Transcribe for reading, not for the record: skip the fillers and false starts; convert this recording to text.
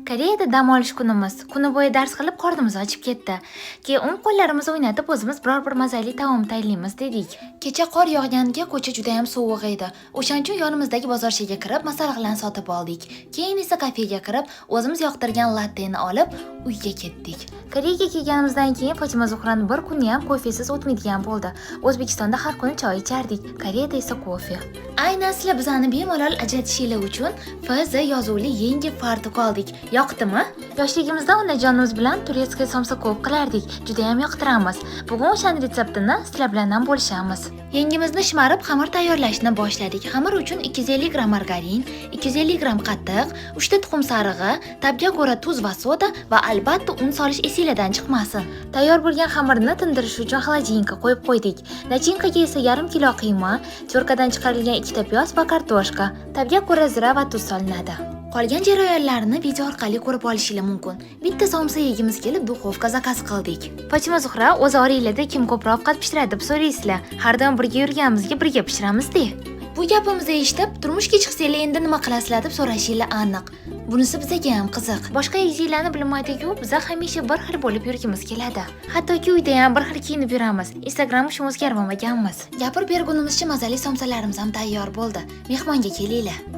Koreyada dam olish kunimiz. Kuni bo'yi dars qilib qornimiz ochib ketdi. Keyin o'ng qo'llarimizni o'ynatib o'zimiz biror bir mazali taom tayyorlaymiz dedik. Kecha qor yog'ganiga ko'cha juda ham sovuq edi. O'shaning uchun yonimizdagi bozorchaga kirib masalliqlarni sotib oldik. Keyin esa kafega kirib o'zimiz yoqtirgan latteni olib uyga ketdik. Koreyaga kelganimizdan keyin Fotima Zuhrani bir kuni ham kofesiz o'tmaydigan bo'ldi. O'zbekistonda har kuni choy ichardik, Koreyada esa kofe. Aynan sizlar bizani bemalol ajratishinglar uchun FZ yozuvli yangi fartuk oldik. Yoqdimi? Yoshligimizda onajonimiz bilan турецкий somsa ko'p qilardik. Juda ham yoqtiramiz. Bugun o'shani retseptini sizlar bilan ham bo'lishamiz. Yengimizni shimarib xamir tayyorlashni boshladik. Xamir uchun 250 gramm margarin, 250 gramm qatiq, 3 ta tuxum sarig'i, tabga ko'ra tuz va soda va albatta un solish esinglardan chiqmasin. Tayyor bo'lgan xamirni tindirish uchun холодильник ka qo'yib qo'ydik. Начинка ga esa yarim kilo qiyma, тёрка dan chiqarilgan ikkita piyoz va kartoshka, tabga ko'ra zira va tuz solinadi. Qolgan jarayonlarni video orqali ko'rib olishinglar mumkin. Bitta somsa yegimiz kelib, духовка заказ qildik. Fotima Zuhra, o'zi oranglarda kim ko'proq ovqat pishiradi deb so'raysizlar. Har doim birga yurganimizga birga pishiramiz-de. Bu gapimizni eshitib, turmushga chiqsanglar endi nima qilasizlar deb so'rashinglar aniq. Bunisi bizaga ham qiziq. Boshqa egizaklarni bilmaydi-yu, biza hamisha bir xil bo'lib yurgimiz keladi. Hattoki uyda ham bir xil kiyinib yuramiz. Instagram uchun o'zgarmaganmiz. Gapirib bergunimizcha mazali somsalarimiz ham tayyor bo'ldi. Mehmonga kelinglar.